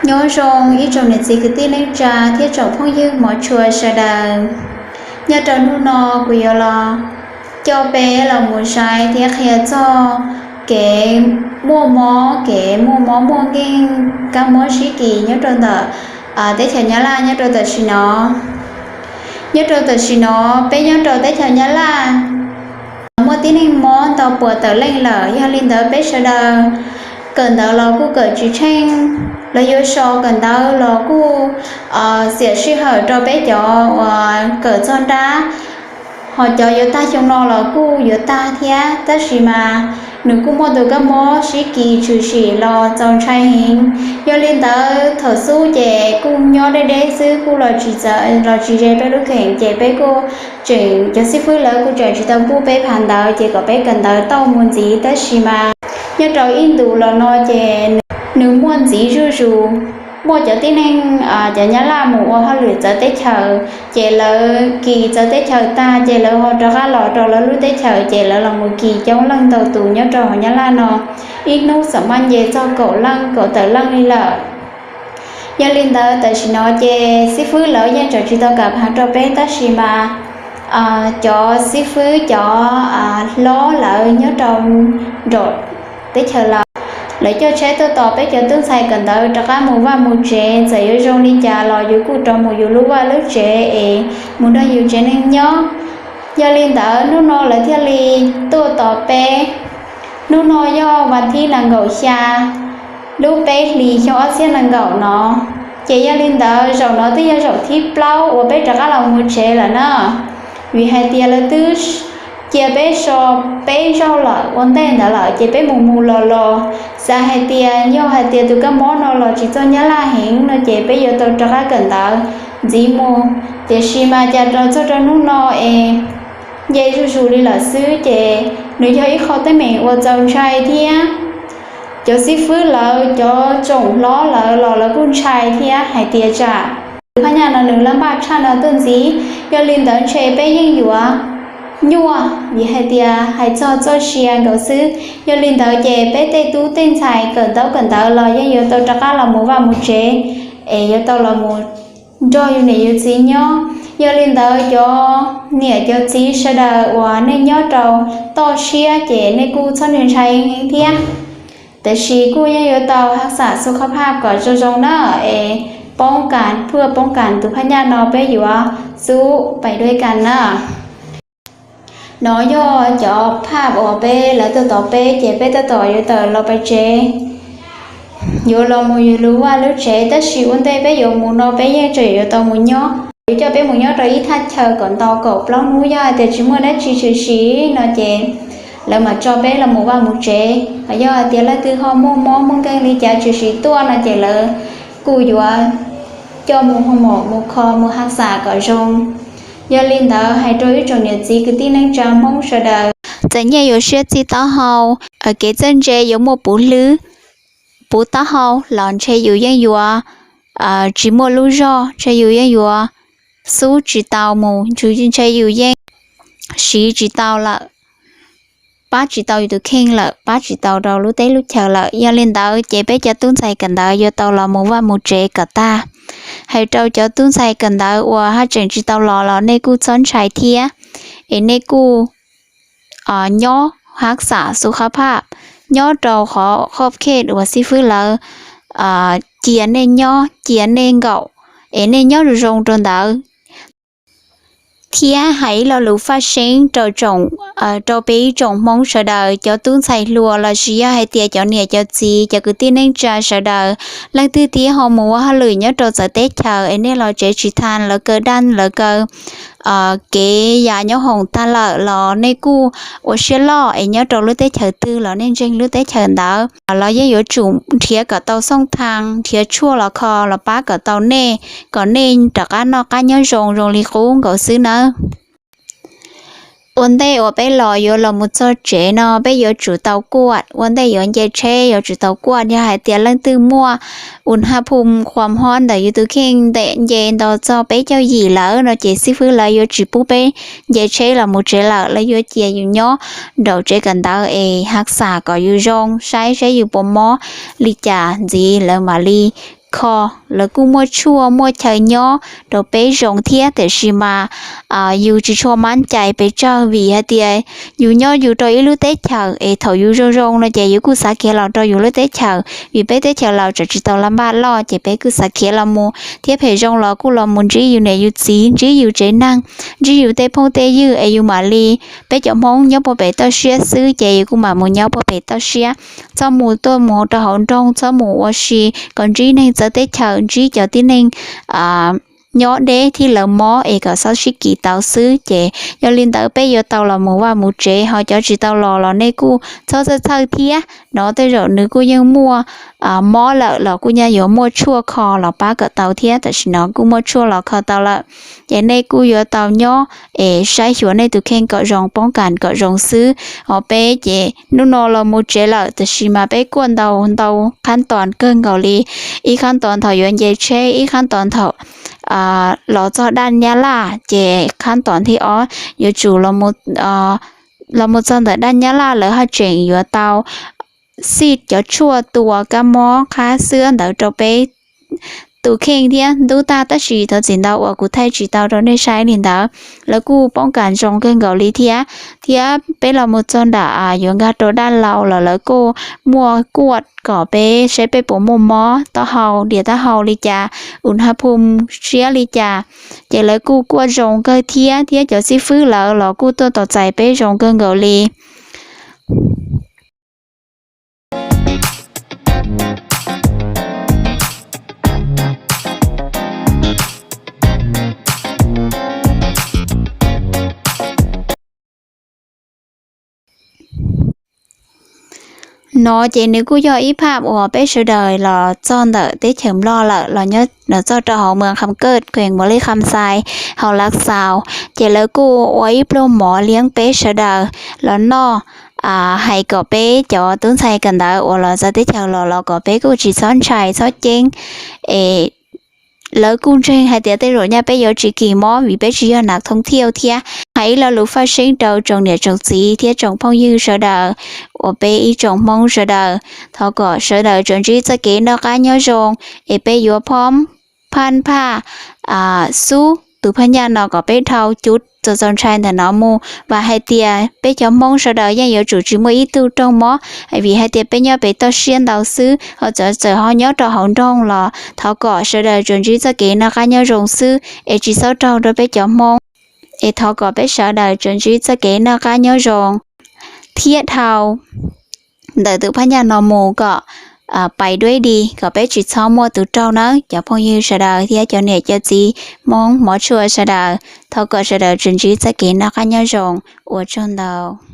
Nyob zoo ib tsoom niam txiv kwv tij neej tsa thiab tsoom phooj ywg hmov tshua sawv daws. Nyob rau hnub no kuv yuav los coj peb los mus saib thiab qhia txog kev muaj mob, kev muaj mob muaj nkeeg, kab mob sib kis nyob rau ntawm teb chaws Nyab Laj nyob rau tam sim no. Nyob rau tam sim no peb nyob rau teb chaws Nyab Laj muaj tib neeg mob ntau puas tawm leej lawm, yog li ntawd peb sawv daws kawm ntawv los kuj kawm tsis tsheej, lawv yuav so kawm ntawv los kuj xiam sij hawm rau peb cov uas kawm txog nrab, ho cov yuav tag xyoo no los kuj yuav tag thiab, tab sis mas nws kuj muaj tus kab mob sib kis tshwm sim los txaus ntshai heev. Yog li ntawd thaum xub ces kuj nyob deb deb xwb, kuj los tsis ze peb lub kheem, ces peb kuj tseem, cov xib fwb lawv kuj tseem tsis tau pub peb phav ntawv, ces kom peb kawm ntawv tau mus ntxiv, tab sis mas nyob rau ib ntus los no ces nws muaj ntxiv zuj zus. Muaj cov tib neeg, cov Nyab Laj mus ua hauj lwm txawv teb chaws, ces lawv kis txawv teb chaws tag ces lawv ho rov qab los rau lawv lub teb chaws, ces lawv los mus kis coob leej ntau tus nyob rau hauv Nyab Laj no, ib hnub xam maj nce txog kaum leej kaum tawm leej li lawm. Yog li ntawd tam sim no ces xib fwb lawv yeej tseem tsis tau kam phav rau peb, tab sis mas cov xib fwb cov hlob lawv nyob rau nraum teb chaws lawm, lawv coj tsheb tuaj tos peb cov tub ntxhais kawm ntawv rov qab mus vaj mus tsev, txawm yuav zoo li cas los yus kuj rov mus yus lub vaj lub tsev es mus nrog yus tsev neeg nyob. Yog li ntawd hnub no lawv thiaj li tuaj tos peb. Hnub no yog vas thib nees nkaum xya lub peb hlis xyoo ob txhiab nees nkaum no, ces yog li ntawd zaum no twb yog zaum thib plaub uas peb rov qab los mus tsev lawm na. Vim hais tias lawv twb cia peb so peb zaug lawm ua ntej ntawd lawm, ces peb mus mus los los, xav hais tias yog hais tias tus kab mob no los tsis txog Nyab Laj heev no ces peb yuav tau rov qab kawm ntawv ntxiv mus. Tiam sis mas cas rau txog rau hnub no es nce zuj zus li lawm xwb, ces nws yog ib qho teeb meem uas txaus ntshai thiab. Cov xib fwb lawv cov tsoom hlob lawv los lawv kuj ntshai thiab hais tias tsam tus phaj nyaj no nws laj npaj tshaj no tuaj ntxiv. Yog li ntawd ntshe peb yeej yuav nyuaj vim hais tias hais txog txoj sia nkaus xwb. Yog li ntawd ces peb tej tub tej ntxhais kawm ntaub kawm ntawv los yeej yuav tau rov qab los mus vaj mus tsev, es yuav tau los mus nrog yus niam yus txiv nyob. Yog li ntawd cov niam cov txiv sawv daws uas nej nyob rau toj siab ces nej kuj txhob ntshai thiab. Tiam sis kuj yeej yuav tau hav xam xu khab phaj kom zoo zoo na, es poob kas phuaj poob kas tus phaj nyaj no peb yuav xub pais dua kas na. No yog cov phaj uas peb lawv tuaj tos peb ces peb tab tom yuav tawm los pais tsev, yuav los mus yus lub vaj lub tsev, tab sis ua ntej peb yuav mus no peb yeej tseem yuav tau mus nyob. Yuav coj peb mus nyob rau ib thaj chaw kom ntau kaum plaub hnub, yog hais tias tsis muaj dab tsi tshwm sim no ces lawv mam tso peb los mus vaj mus tsev. Yog hais tias leej twg ho muaj mob muaj nkeeg li cas tshwm sim tuaj no ces lawv kuj yuav coj mus hoo mom mus kho mus hav xam kom zoo. Yog li ntawd hais rau ib tsoom niam txiv kwv tij neej tsa Hmoob sawv daws, txawm nyiaj yuav siab txij taub hau, kev txawj ntse yuav muaj puv hlwb, puv taub hau los ntshe yus yeej yuav tsis muaj lub zog, ntshe yus yeej yuav xub tsis tau mus, ntshe yus yeej siv tsis tau lawm, pab tsis tau yus tus kheej lawm, pab tsis tau rau lub teb lub chaws lawm. Yog li ntawd ces peb cov tub ntxhais kawm ntawv yuav tau los mus vaj mus tsev kom tag. Hais rau cov tub ntxhais kawm ntawv uas haj tseem tsis tau los los nej kuj txhob ntshai thiab, es nej kuj nyob hav xam xu khab phaj, nyob rau qhov qhob khej uas xib fwb lawv cia nej nyob cia nej nkaum, es nej nyob zoo zoo rau ntawd. Thiab hais ib lo lus faj seeb rau peb ib tsoom Hmoob sawv daws, cov tub ntxhais hluas lossis yog hais tias cov niam cov txiv cov kwv tij neej tsa sawv daws, leej twg thiab ho mus ua hauj lwm nyob rau txawv teb chaws es nej los tsev tsis tau lawv kaw daj lawv kaw kev yam nyob hoom tag lawm los nej kuj ua siab loj es nyob rau lub teb chaws twg los nej ntseeg lub teb chaws ntawd los yeej yuav tsum nrhiav kom tau xooj thaas, nrhiav tshuaj los kho los pab kom tau nej, kom nej rov qab noj qab nyob zoo zoo li qub nkaus xwb nawb. Ua ntej uas peb los yuav los mus txog tsev no peb yuav tsum tau kuaj, ua ntej yuav nce tsheb yuav tsum tau kuaj. Yog hais tias leej twg muaj u ha phu khuam hob ntawm yus tus kheej ntev nce nto txog peb caug yim lawm no ces xib fwb lawv yuav tsis pub peb nce tsheb los mus tsev lawm, lawv yuav cia yus nyob nraum tsev kawm ntawv es hav xam kom yus zoo saib saib yus puas mob li cas ntxiv lawv mam li kho, lawv kuj muaj tshuaj muaj chaw nyob rau peb zoo thiab, tiam sis mas yus tsis tshua mab cai pes tsawg vim hais tias yus nyob yus rau ib lub teb chaws es thaum yus zoo zoo no ces yus kuj xav khiav los rau yus lub teb chaws, vim peb teb chaws Laus tseem tsis tau laj npaj loj ces peb kuj xav khiav los mus thiab phem zoo los kuj los mus ntsib yus niam yus txiv, ntsib yus tsev neeg, ntsib yus tej phooj tej ywg es yus mam li, peb cov Hmoob nyob puag pem toj siab xwb ces yus kuj mam mus nyob puag pem toj siab, txhob mus tuaj mus rau hauv nroog, txhob mus ua si kom ntsib neeg txawv teb chaws, ntsib cov tib neeg nyob deb thiab lawv mob es kom txhob sib kis tau xwb. Ces yog li ntawd peb yuav tau los mus vaj mus tsev, ho cov tsis tau los los nej kuj txhob txhawj txhawj thiab no, tej zaum nws kuj yeej muaj mob lawm los kuj nyaj yuav muaj tshuaj kho los pab kom tau thiab, tam sim no kuj muaj tshuaj los kho tau lawm. Ces nej kuj yuav tau nyob es saib xyuas nej tus kheej kom zoo, poob kas kom zoo xwb. Ho peb ces hnub no los mus tsev lawm, tiam sis mas peb kuaj ntau ntau qhab toos kawg nkaus li. Ib qhab toos thaum yuav nce tsheb, ib qhab toos thaum los txog daj Nyab Laj, ces qhab toos thib ob yuav tsum los mus txog ntawm daj Nyab Laj lawv haj tseem yuav tau xij cov tshuaj tua kab mob qhab xwb ntawd rau peb tus kheej thiab ntub tag, tab sis thov txim ntau uas kuv thaij tsis tau rau nej saib li ntawd. Lawv kuj poob kas zoo kawg nkaus li thiab. Thiab peb los mus txog nram yuav nkag rau daj Laus los lawv kuj muaj kuaj kom peb saib peb puas muaj mob taub hau, dias taub hau li cas, u na phu siab li cas, ces lawv kuj kuaj zoo kawg thiab, thiab cov xib fwb lawv los kuj tuaj tos txais peb zoo kawg nkaus li. No ces nws kuj yog ib phaj uas peb sawv daws los txog ntawm teb chaws Nplog lawm, los txog rau hauv moos Kham Kaj, khees Npaus Lis Kham Xais, hauv Lav Xaus, ces lawv kuj ua ib pluag mov liab peb sawv daws los noj, hais kom peb cov tub ntxhais kawm ntawv uas los txawv teb chaws los los kom peb kuj tsis txhob ntshai txhob ceeb es lawv kuj ntseeg hais tias tej zaum nyaj peb yuav tsis kis mob vim peb tsis yog nas thoob thiauj thiab. Hais ib lo lus faj seeb rau tsoom niam tsoom txiv thiab tsoom phooj ywg sawv daws uas peb ib tsoom Hmoob sawv daws, thov kom sawv daws tsuas ntsib txoj kev noj qab nyob zoo, es peb yuav phab phaj xub tus phaj nyaj no kom peb dhau cuv txaus txaus ntshai ntawm no mus. Vam hais tias peb cov Hmoob sawv daws yeej yuav tsum tsis muaj ib tug raug mob, vim hais tias peb nyob pem toj siab ntau xwb, ho txawm txawm ho nyob rau hauv nroog los thov kom sawv daws tsuas ntsib txoj kev noj qab nyob zoo xwb es tsis txhob raug rau peb cov Hmoob, es thov kom peb sawv daws tsuas ntsib txoj kev noj qab nyob zoo thiab dhau ntawm tus phaj nyaj no mus kom pais duab di, kom peb tsis txhob muaj tus raug nawb cov phooj ywg sawv daws thiab cov niam cov txiv Hmoob hmov tshua sawv daws. Thov kom sawv daws tsuas ntsib txoj kev noj qab nyob zoo, ua tsaug ntau.